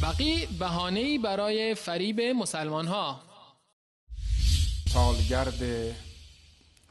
بقیع بهانه‌ای برای فریب مسلمان‌ها. سالگرد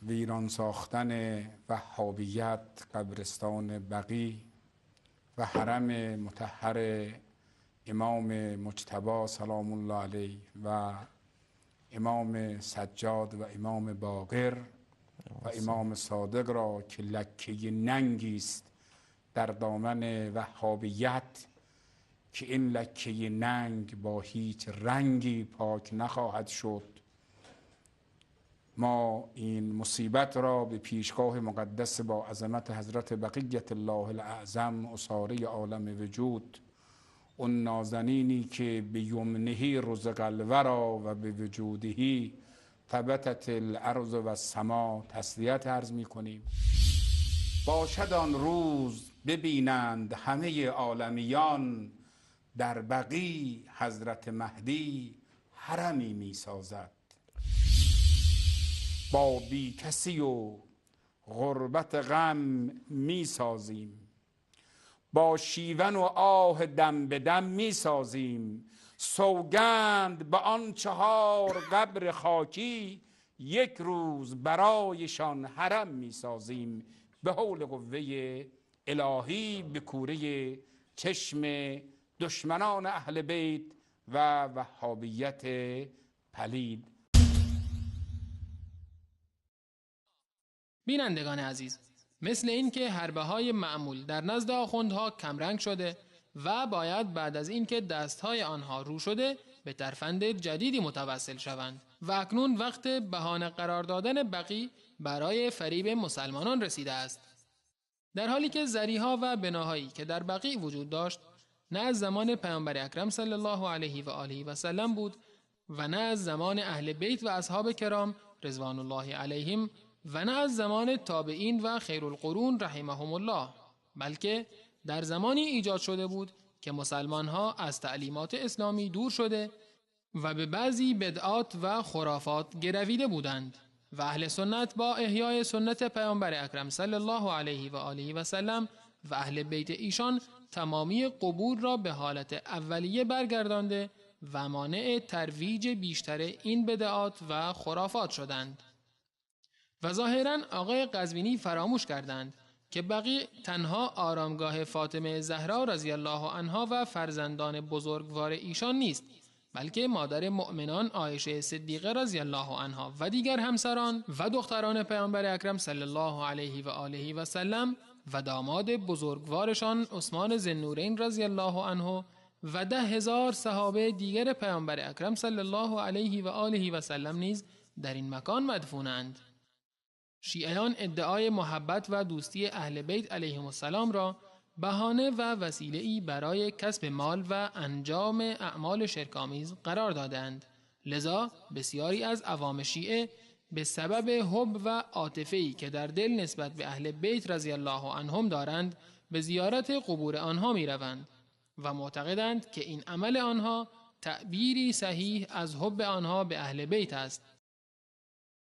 ویران ساختن وهابیت قبرستان بقیع و حرم مطهر امام مجتبی سلام الله علیه و امام سجاد و امام باقر و امام صادق را که لکه ننگی است در دامن وهابیت، که این لکه ننگ با هیچ رنگی پاک نخواهد شد. ما این مصیبت را به پیشگاه مقدس با عظمت حضرت بقیت الله الاعظم عصاره عالم وجود، اون نازنینی که به یمنهی رزق الورا و به وجودهی ثبتت الارض و السما تسلیت عرض می‌کنیم. باشد آن روز ببینند همه عالمیان، در بقیع حضرت مهدی حرمی می‌سازد. با بی کسی و غربت غم می‌سازیم، با شیون و آه دم به دم می‌سازیم. سوگند به آن 4 قبر خاکی، یک روز برایشان حرم می‌سازیم. به حول قوه الهی، به کوره چشم دشمنان اهل بیت و وهابیت پلید. بینندگان عزیز، مثل اینکه حربه های معمول در نزد آخوندها کمرنگ شده و باید بعد از اینکه دستهای آنها رو شده به ترفند جدیدی متوسل شوند و اکنون وقت بهانه قرار دادن بقیع برای فریب مسلمانان رسیده است. در حالی که ضریح‌ها و بناهایی که در بقیع وجود داشت نه از زمان پیامبر اکرم صلی الله علیه و آله و سلم بود و نه از زمان اهل بیت و اصحاب کرام رضوان الله علیهم و نه از زمان تابعین و خیرالقرون رحمهم الله، بلکه در زمانی ایجاد شده بود که مسلمانها از تعلیمات اسلامی دور شده و به بعضی بدعات و خرافات گرویده بودند و اهل سنت با احیای سنت پیامبر اکرم صلی الله علیه و آله و سلم و اهل بیت ایشان تمامی قبور را به حالت اولیه برگردانده و مانع ترویج بیشتر این بدعات و خرافات شدند. و ظاهراً آقای قزوینی فراموش کردند که بقیع تنها آرامگاه فاطمه زهرا رضی الله عنها و فرزندان بزرگوار ایشان نیست، بلکه مادر مؤمنان عایشه صدیقه رضی الله عنها و دیگر همسران و دختران پیامبر اکرم صلی الله علیه و آله و سلم و داماد بزرگوارشان عثمان ذوالنورین رضی الله عنه و 10,000 صحابه دیگر پیامبر اکرم صلی الله علیه و آله و سلم نیز در این مکان مدفونند. شیعیان ادعای محبت و دوستی اهل بیت علیهم السلام را بهانه و وسیله‌ای برای کسب مال و انجام اعمال شرک‌آمیز قرار دادند. لذا بسیاری از عوام شیعه به سبب حب و عاطفه‌ای که در دل نسبت به اهل بیت رضی الله عنهم دارند به زیارت قبور آنها می‌روند و معتقدند که این عمل آنها تعبیری صحیح از حب آنها به اهل بیت است.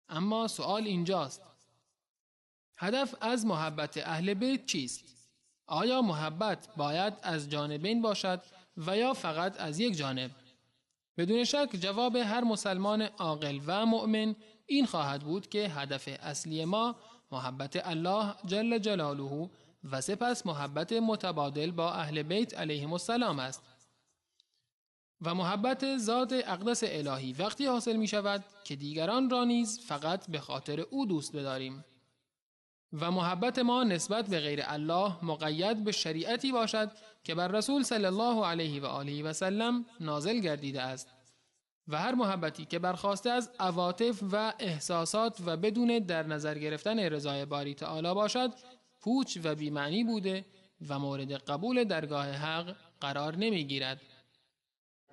اما سوال اینجاست: هدف از محبت اهل بیت چیست؟ آیا محبت باید از جانبین باشد و یا فقط از یک جانب؟ بدون شک جواب هر مسلمان عاقل و مؤمن این خواهد بود که هدف اصلی ما محبت الله جل جلاله و سپس محبت متبادل با اهل بیت علیهم السلام است. و محبت ذات اقدس الهی وقتی حاصل می شود که دیگران را نیز فقط به خاطر او دوست بداریم. و محبت ما نسبت به غیر الله مقید به شریعتی باشد که بر رسول صلی الله علیه و آله و سلم نازل گردیده است. و هر محبتی که برخواسته از عواطف و احساسات و بدون در نظر گرفتن رضای باری تعالی باشد پوچ و بی‌معنی بوده و مورد قبول درگاه حق قرار نمی‌گیرد.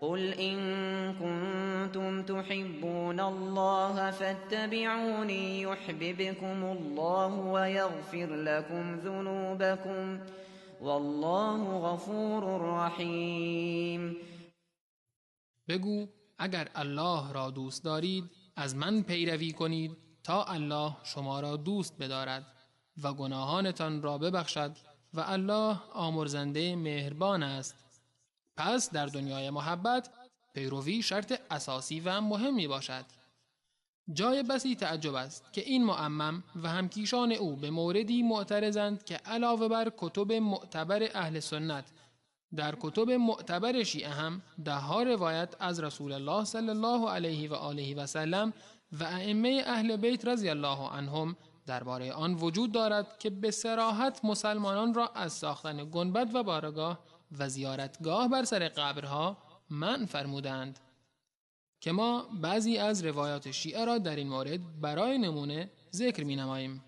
قل إن كنتم تحبون الله فاتبعوني يحببكم الله ويغفر لكم ذنوبكم والله غفور رحیم. بگو اگر الله را دوست دارید از من پیروی کنید تا الله شما را دوست بدارد و گناهانتان را ببخشد و الله آمرزنده مهربان است. پس در دنیای محبت پیروی شرط اساسی و مهمی باشد. جای بسی تعجب است که این معمم و همکیشان او به موردی معترضند که علاوه بر کتب معتبر اهل سنت، در کتب معتبر شیعه هم دهها روایت از رسول الله صلی الله علیه و آله و سلم و ائمه اهل بیت رضی الله عنهم درباره آن وجود دارد که به صراحت مسلمانان را از ساختن گنبد و بارگاه و زیارتگاه بر سر قبرها منع فرمودند که ما بعضی از روایات شیعه را در این مورد برای نمونه ذکر می نماییم.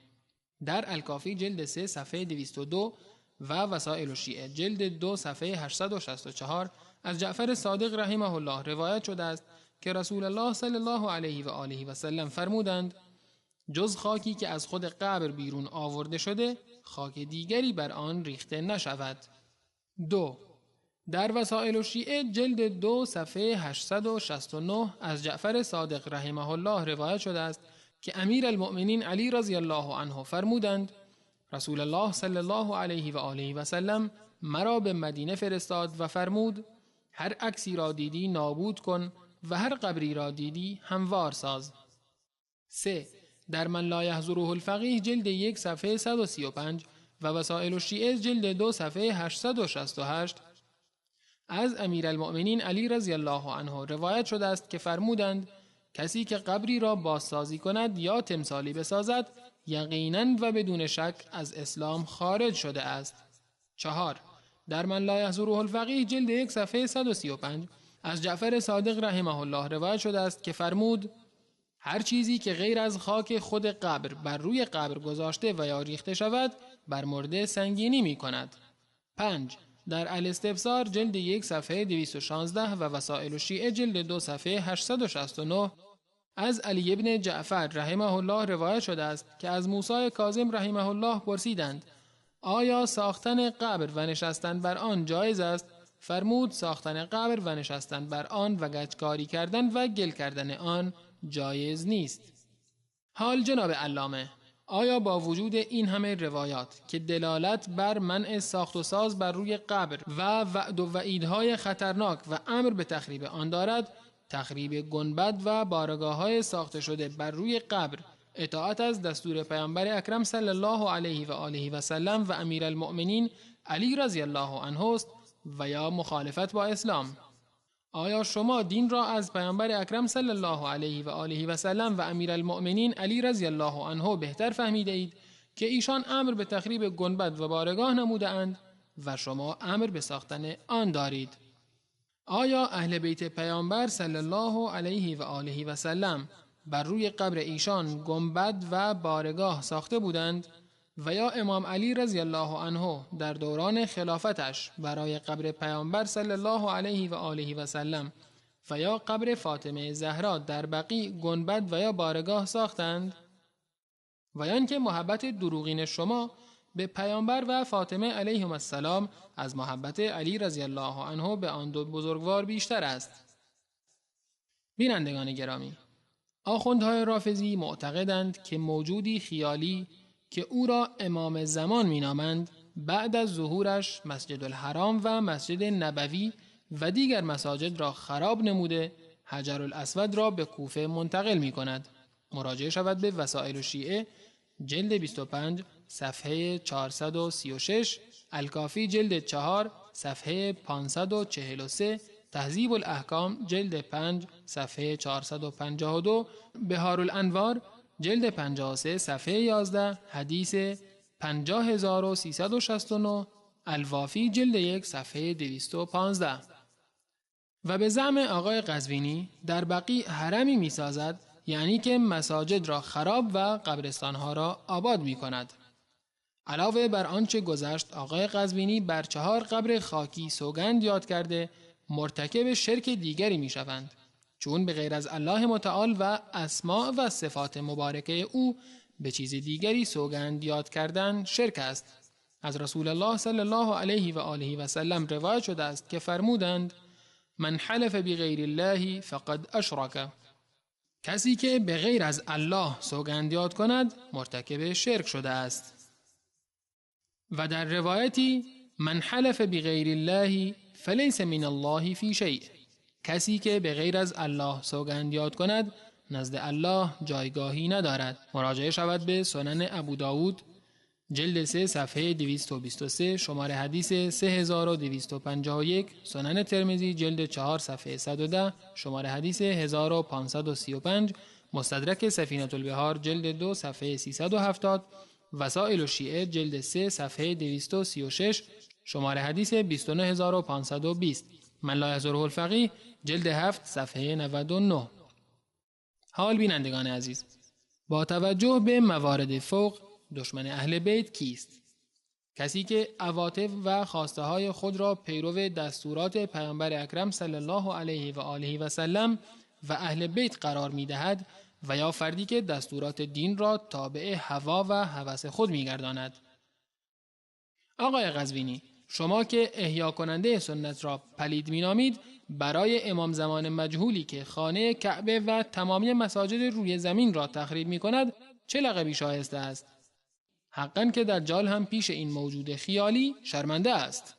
در الکافی جلد 3 صفحه 202 و وسائل الشیعه جلد 2 صفحه 864 از جعفر صادق رحمه الله روایت شده است که رسول الله صلی الله علیه و آله و سلم فرمودند: جز خاکی که از خود قبر بیرون آورده شده، خاک دیگری بر آن ریخته نشود. 2. در وسائل الشیعه جلد 2 صفحه 869 از جعفر صادق رحمه الله روایت شده است که امیر المؤمنین علی رضی الله عنه فرمودند: رسول الله صلی الله علیه و آله و سلم مرا به مدینه فرستاد و فرمود: هر عکسی را دیدی نابود کن و هر قبری را دیدی هموار ساز. 3. در من لا یحضره الفقیه جلد 1 صفحه 135 و وسائل الشیعه جلد 2 صفحه 868 از امیرالمؤمنین علی رضی الله عنه روایت شده است که فرمودند: کسی که قبری را بازسازی کند یا تمثالی بسازد یقینا و بدون شک از اسلام خارج شده است. 4. در من لا یحضره الفقیه جلد 1 صفحه 135 از جعفر صادق رحمه الله روایت شده است که فرمود: هر چیزی که غیر از خاک خود قبر بر روی قبر گذاشته و یا ریخته شود بر مرده سنگینی می کند. 5. در الاستفسار جلد 1 صفحه 216 و وسائل الشیعه جلد 2 صفحه 869 از علی ابن جعفر رحمه الله روایت شده است که از موسی کاظم رحمه الله پرسیدند: آیا ساختن قبر و نشستن بر آن جایز است؟ فرمود: ساختن قبر و نشستن بر آن و گچکاری کردن و گل کردن آن جایز نیست. حال جناب علامه، آیا با وجود این همه روایات که دلالت بر منع ساخت و ساز بر روی قبر و وعد و وعیدهای خطرناک و امر به تخریب آن دارد، تخریب گنبد و بارگاه‌های ساخته شده بر روی قبر اطاعت از دستور پیامبر اکرم صلی الله علیه و آله و سلم و امیرالمؤمنین علی رضی الله عنه است و یا مخالفت با اسلام؟ آیا شما دین را از پیامبر اکرم صلی الله علیه و آله و سلم و امیرالمؤمنین علی رضی الله عنه بهتر فهمیده اید که ایشان امر به تخریب گنبد و بارگاه نموده اند و شما امر به ساختن آن دارید؟ آیا اهل بیت پیامبر صلی الله علیه و آله و سلم بر روی قبر ایشان گنبد و بارگاه ساخته بودند و یا امام علی رضی الله عنه در دوران خلافتش برای قبر پیامبر صلی الله علیه و آله و سلم و یا قبر فاطمه زهرا در بقیع گنبد و یا بارگاه ساختند؟ و یا اینکه محبت دروغین شما به پیامبر و فاطمه علیهم السلام از محبت علی رضی الله عنه به آن دو بزرگوار بیشتر است؟ بینندگان گرامی، آخوندهای رافضی معتقدند که موجودی خیالی که او را امام زمان مینامند بعد از ظهورش مسجد الحرام و مسجد نبوی و دیگر مساجد را خراب نموده حجر الاسود را به کوفه منتقل می کند. مراجعه شود به وسائل الشیعه جلد 25 صفحه 436، الکافی جلد 4 صفحه 543، تهذیب الاحکام جلد 5 صفحه 452، بحار الانوار جلد 53 صفحه 11، حدیث 50369، الوافی جلد 1 صفحه 215. و به زعم آقای قزوینی در بقیع حرمی می سازد، یعنی که مساجد را خراب و قبرستانها را آباد می کند. علاوه بر آنچه گذشت، آقای قزوینی بر 4 قبر خاکی سوگند یاد کرده مرتکب شرک دیگری می شوند، چون به غیر از الله متعال و اسماء و صفات مبارکه او به چیز دیگری سوگند یاد کردن شرک است. از رسول الله صلی الله علیه و آله و سلم روایت شده است که فرمودند: من حلف بغیر الله فقد اشرک. کسی که به غیر از الله سوگند یاد کند مرتکب شرک شده است. و در روایتی: من حلف بغیر الله فلیس من الله فی شیء. کسی که به غیر از الله سوگند یاد کند نزد الله جایگاهی ندارد. مراجعه شود به سنن ابو داود جلد 3 صفحه 223 شماره حدیث 3251، سنن ترمذی جلد 4 صفحه 110 شماره حدیث 1535، مستدرک سفینة البحار جلد 2 صفحه 370، وسائل الشیعه جلد 3 صفحه 236 شماره حدیث 29520، من لا یحضره الفقیه جلد 7 صفحه 99. حال بینندگان عزیز، با توجه به موارد فوق دشمن اهل بیت کیست؟ کسی که عواطف و خواسته های خود را پیرو دستورات پیامبر اکرم صلی الله علیه و آله و سلم و اهل بیت قرار می دهد و یا فردی که دستورات دین را تابع هوا و هوس خود می گرداند. آقای قزوینی، شما که احیا کننده سنت را پلید می نامید، برای امام زمان مجهولی که خانه کعبه و تمامی مساجد روی زمین را تخریب می کند چه لقبی شایسته است؟ حقاً که دجال هم پیش این موجود خیالی شرمنده است.